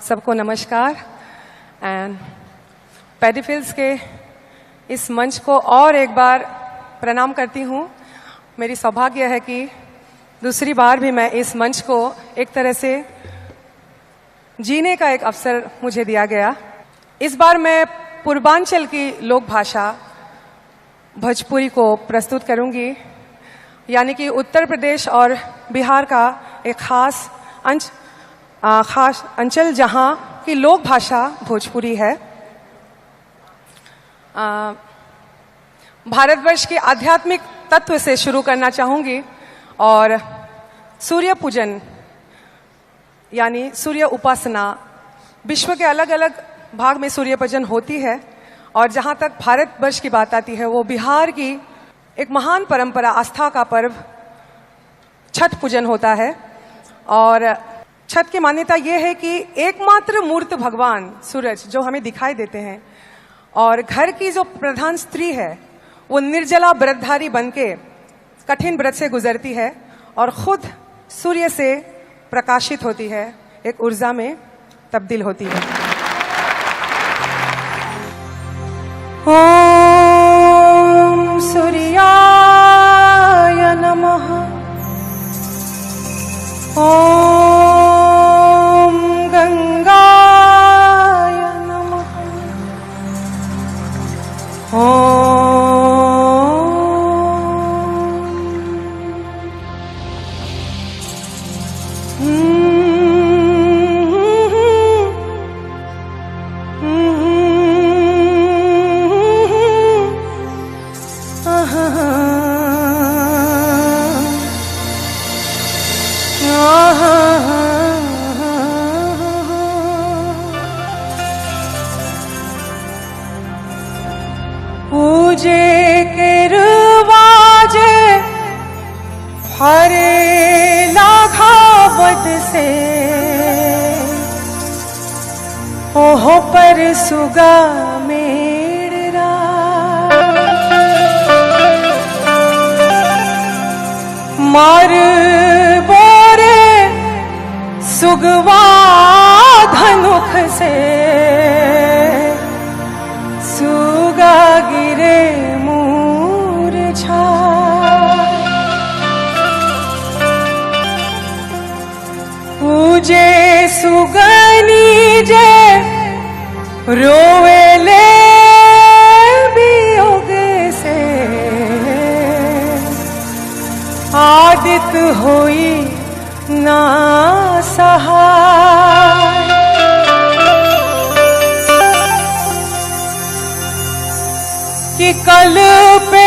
सबको नमस्कार। एंड पैडीफील्ड्स के इस मंच को और एक बार प्रणाम करती हूँ। मेरी सौभाग्य है कि दूसरी बार भी मैं इस मंच को एक तरह से जीने का एक अवसर मुझे दिया गया। इस बार मैं पूर्वांचल की लोक भाषा भोजपुरी को प्रस्तुत करूंगी, यानी कि उत्तर प्रदेश और बिहार का एक खास अंश, खास अंचल जहाँ की लोक भाषा भोजपुरी है। भारतवर्ष के आध्यात्मिक तत्व से शुरू करना चाहूँगी और सूर्य पूजन यानी सूर्य उपासना, विश्व के अलग अलग भाग में सूर्य पूजन होती है और जहाँ तक भारतवर्ष की बात आती है वो बिहार की एक महान परंपरा, आस्था का पर्व छठ पूजन होता है। और छठ की मान्यता ये है कि एकमात्र मूर्त भगवान सूरज जो हमें दिखाई देते हैं और घर की जो प्रधान स्त्री है वो निर्जला व्रतधारी बनके कठिन व्रत से गुजरती है और खुद सूर्य से प्रकाशित होती है, एक ऊर्जा में तब्दील होती है। ओम सूर्याय नमः, ओम गंगाय नमः, ओम पूजे के हरे लाघावत से, ओहो पर सुगा मेरा मार बोरे सुगवा धनुख से, सुगा गिरे मूर्छा। पूजे सुगनी जे रोवेले वियोग से, आदित होई ना सहाय। कि कल पे